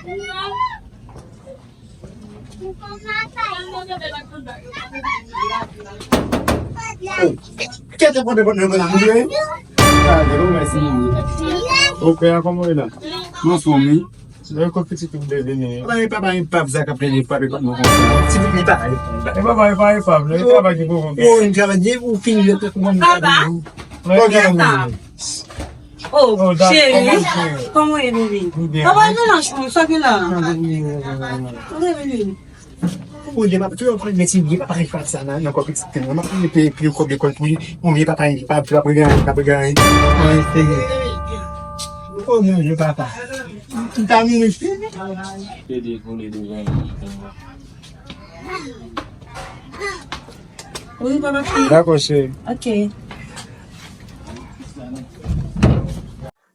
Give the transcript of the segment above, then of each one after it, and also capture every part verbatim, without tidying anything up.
Kèt, kèt, kèt, kèt. Gade, bon, mèsi. Ou pè a, kòman w ye la? M anfòm, wi. Lè kò pitit ou vle vini. Papa, papa, papa, sa k ap plede frape kont mwen konsa. Ti pitit li pa ka reponn. E papa, e pa, e pa, e papa ki poko. Oh, m travay, ou fini, yo te kouman. Papa. Oh, cheri, kòman w ye, bebe? Papa, nou nan chanm, sa gen la? Ou de papa, tou yon pran mesi, li papa, e pa sa nan, nan kò pitit li. M ap mete pil kòb lekòl pou li. Bon, li papa, li pa, li pa, Oh, mon Dieu, papa. Ou ta mouri fini. Wi, papa cheri. Dakò, cheri. Ok.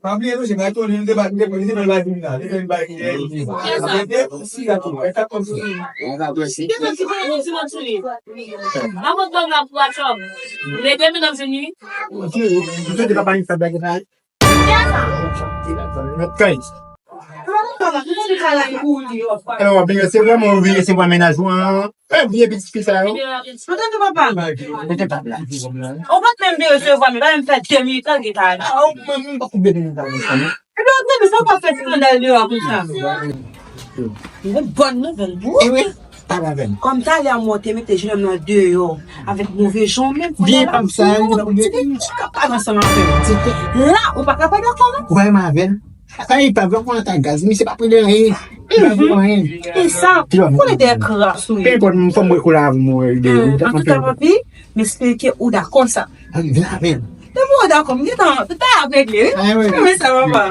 Pa bliye tou, se pa Tony, li te bat, li te, li te fè l bay Jimmy la. Li te fè l bay Jimmy. Apre, si, la tou. E kat kòb sou li. Mwen pa pran ti kòb sou li. Mwen pa pran kòb la pou WhatsApp. Mete men nan Jimmy. Ou te papa, li fè bagay sa. Mèt kay. Alò, w ap vin resevwa mwen, ou vin resevwa mennaj ou an. E, vye pitit fi sa yo. Mwen tande papa. Mete pa la. Ou pa t menm vin resevwa m, pa menm fè de minit, la, li ta la. A, ou menm, ou pa koube de minit, la, mwen. Epi, ou tande, sa w pa fè skandal deyò konsa. Yon bòn nouvèl pou ou. E wi. Pale avè m. Kòm talè a mwen te mete jennonm nan deyò avèk move jan menm kounye a la. Byen pa m sa, ou ti moun ti ka pale ansanm avè m. La, ou pa ka pale ankò non. Ou pa renmen avè l? Sa li pa vle konn ata gaz, misye pa prele anyen. Li pa vle anyen. E sa, konnen dèyè kras ou ye. Pe enpòt, m fò m wè koulè avè m wè de. Antouka, papi, m espere ke ou dakò sa. Vin avè m. Depi ou dakò, m gentan, tout bagay ap regle, wi. Mwen sa, papa.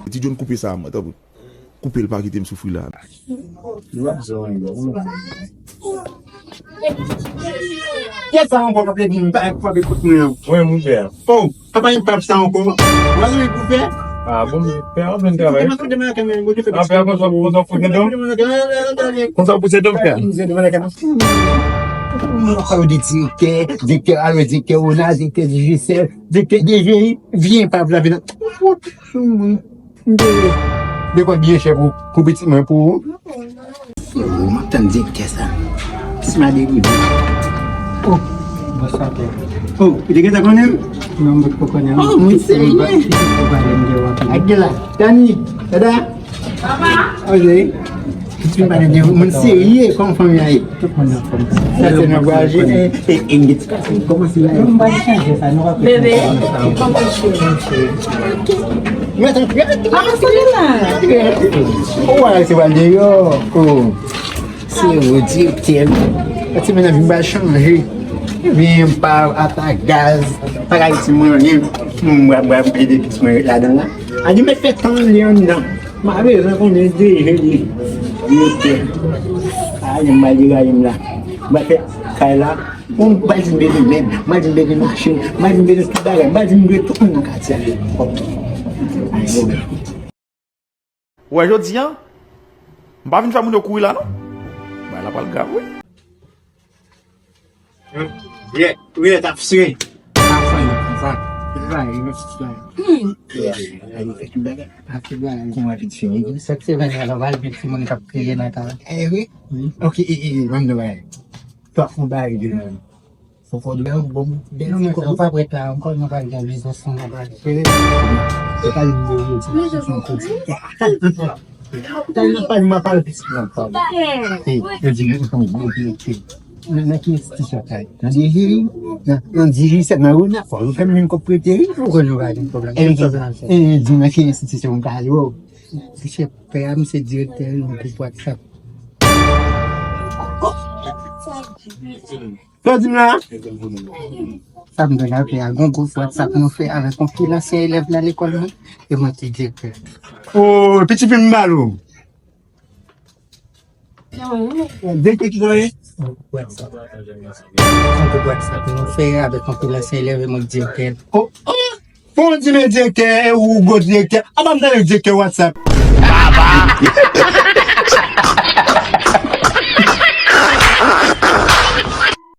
Ti John, koupe sa, mwen, tanpri. Koupe l, pa kite m soufri la. Kiyès sa ankò k ap di m pa, pa koute mwen an? Mwen, mwen pè. Oh, papa, yon pap sa ankò. Ou pa gen pou fè? Ah, bon, pè, ou jwenn travay. Pè, konsa, konsa, konsa, konsa, konsa, konsa, konsa, konsa, direktè, direktè, alò, direktè Ona, direktè Digicel, direktè D G I, vyen pa vle vin. M te, de kòb byen chè pou, pou pitit mwen, pou ou. Oh, m ap tann direktè sa. Si m a derive. Oh, bonswa, pè. Oh, ou te gentan konnen m? Non, m potko konnen w. Oh, moun serye. Ak de la. Dani, dada. Papa. Oje. Pitit mwen pa gen moun serye, kòman fanmi a ye? Tout moun anfòm. Sa se nan vwaje, e, e, e, m gen ti kase, kòmanse la. Mwen pa chanje sa, nou pa Bebe, kòman cheri? Mwen tanpri. Papa, se li la. Ou wè, se pral deyò. Oh. Se ou, direktè. Ti mennaj vin ba chanje. Vin pa ata gaz. Pa ka iti mwen anyen. Mwen, mwen, mwen, ede pitit mwen ladan la. A di, mèt fè tan li anndan. M a bezwen konnen de je li. Li te. A, jan m bay deraye m la. M bay fè kay la. Bon, m bay di m bezwen mèb, m bay di m bezwen machin, m bay di m bezwen tout bagay, m bay di m bezwen tout moun nan katye a. Ay, bon. Ou wè jodi a, m pa vin fè moun yo kouri la non. Bagay la pral grav wi. Wi, wi, t ap swe. T ap fè yon konsa. Wi, wi, wi. Hmm. Wi, wi, wi, wi. Wi, wi, wi. Kouman pitit fi, wi. Sèt semèn la, nou pral gen timoun k ap kriye nan kay la. Eh, wi. Wi. Ok, e, e, e, ban m di w bagay. Twa fon bagay de nou. Fò, fò, dwe yon bon bèl ti kòb. Non, men sa, ou pa prèt la ankò, nou pral gen biznis ansanm, nou pral fè. Se pa yon bon ti sou kote. Sa, nou pa, nou pa pale pis nan kòb. Yo di, nou se yon gwo direktè. Nan, nan ki enstitisyon sa ye? Nan D G I, nan, nan D G I, nan Ona, fò nou fè menm kòb prete, wi, pou ke nou pa gen pwoblèm. E, e, e, di nan ki enstitisyon m ka ale, o. Ti chèf, pè a, m se direktè yon gwoup WhatsApp. Sa w di m la? Sa m gen la, pè a, gon gwoup WhatsApp nou fè avèk yon pil ansyen elèv nan lekòl mwen, e mwen ki direktè. O, pitit fi m ba l ou. Direktè ki sa w ye? Yon gwoup WhatsApp. Yon gwoup WhatsApp nou fè avèk yon pil ansyen elèv e mwen ki direktè. O, o! Bon, di men direktè, ou gwo direktè. Apa m tande direktè WhatsApp. Papa!